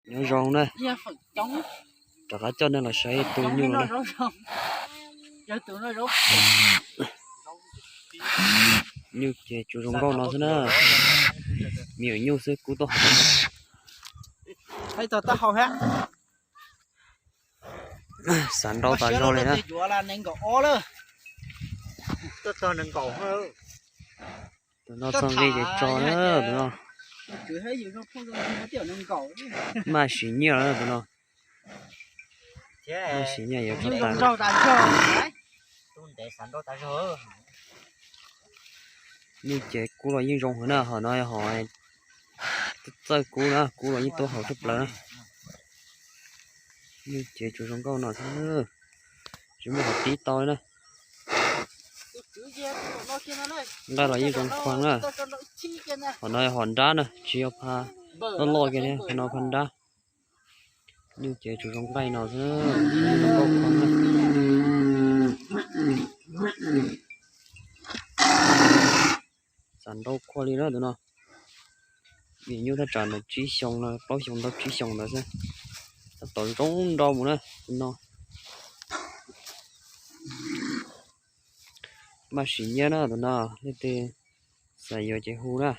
Nyob zoo na, rov qab coj nej los saib tus nyuj no. Nyuj ces tsuas zoo nkauj no xwb na. Me nyuam nyuj xwb kub tuaj hauv. Xav nrau tas zog li na. Tus no txog nqi ces tso na, tus no. Maj siv nyiaj na tus no. Maj siv nyiaj yuav tso tas. Nyuj ces kub los yeej zoo heev na, hom no ho txawj kub na, kub los yeej tuaj hauv tshaj plaws na. Nyuj ces tsuas zoo nkauj no xwb, tsis muaj qhov tib tau li na. Nqaij los yeej zoo khuag na. Hom no hom nrab na, tsis yog pha loj loj kiag li, hom no pha nrab. Nyuj ces tsuas zoo nqaij no xwb, zoo nkauj khuag na. Xav nrau khuag li na tus no. Vim nyuj thaj tsam ntawm tsib xyoos no, plaub xyoos ntau tsib xyoos ntawd xwb. Tab tom zoo nrau mus na tus no. Maj siv nyiaj na tus no, leej twg xav yuav ces hu na.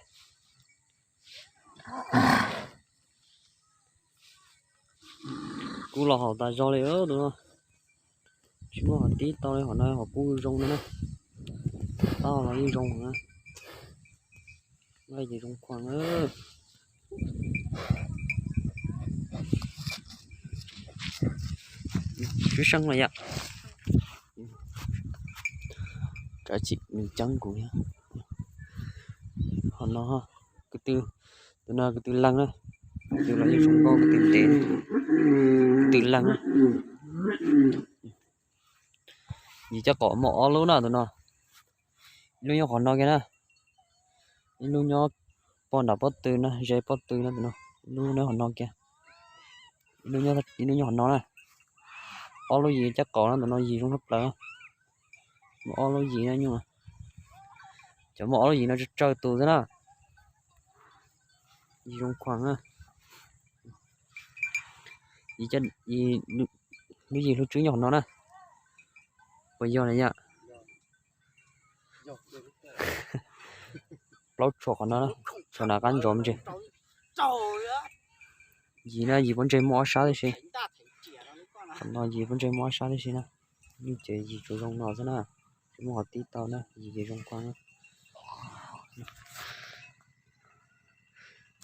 Kub los haum tas zog li tus no. Tsis muaj qhov tib tau li, hom no hom kub zoo no na. Taub hau los yeej zoo na. Nqaij ces zoo khuag na. Swb seeb los yom. Tsav txim nws ceeb kuv. Hom no, tus no ko tw leeg na. Ko tw los yeej zoo nkauj, ko tw ntev, ko tw leeg na. Yim caj qaum muaj ob lub na tus no. Ib lub nyob qhov no kiag na. Ib lub nyob pog nram pob tw na, ze pob tw na tus no. Ib lub nyob qhov no kiag. Ib lub nyob qhov no na. Ob lub yim caj qaum na, tus no yim zoo tshaj plaws. Muaj ob lub yim na nyuj. Cov muaj ob lub yim no tsawg tsawg tus xwb na. Yim zoo khuag na. Lub yim hlub tswb nyob qhov no na. Puas yog na yom? Plaub tshuam qhov no, tshuam nram qab ntsos me ntsis. Yim na, yim pob ntseg muaj ob sab tib si. Qhov no yim pob ntseg muaj ob sab tib si na. Nyuj ces yim tsuas zoo no xwb na, tsis muaj qhov tib tau na, yim ces zoo khuag na.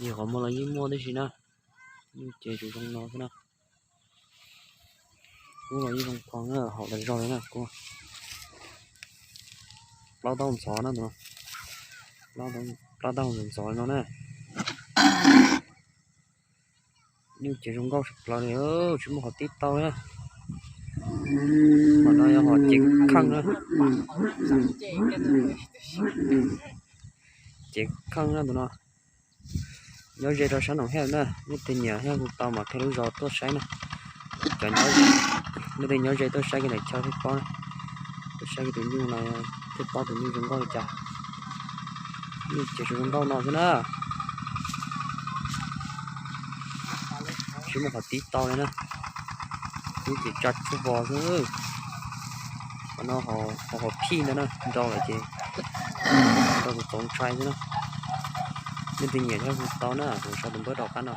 Yim qhov muag los yeej muaj tib si na, nyuj ces tsuas zoo no xwb na. Kub los yeej zoo khuag na, haum tas zog li na kub. Plaub taub ntxhov na tus no, plaub taub ntxhov ntxhov li no na. Nyuj ces zoo nkauj tshaj plaws li, tsis muaj qhov tib tau na. Hom no yog hom cev kheej na. Cev kheej na tus no. Nyob ze rau sab Noom Hej na, leej twg nyiam thiab hu tau mas qhia lub zos tuaj saib na. Cov nyob, leej twg nyob ze tuaj saib kiag ntawm chaw thiaj paub na. Tuaj saib kiag tus nyuj no thiaj paub tus nyuj zoo nkauj li cas. Nyuj ces tsuas zoo nkauj no xwb na. Tsis muaj qhov tib tau li na. Nyuj ces tsa tsuj vos xwb. Qhov no hauv phij ntawd na, nrau lawm ces nrau txaus ntshai xwb na. Leej twg nyiam thiab hu tau na, kuv sau tus npawb rau qab no.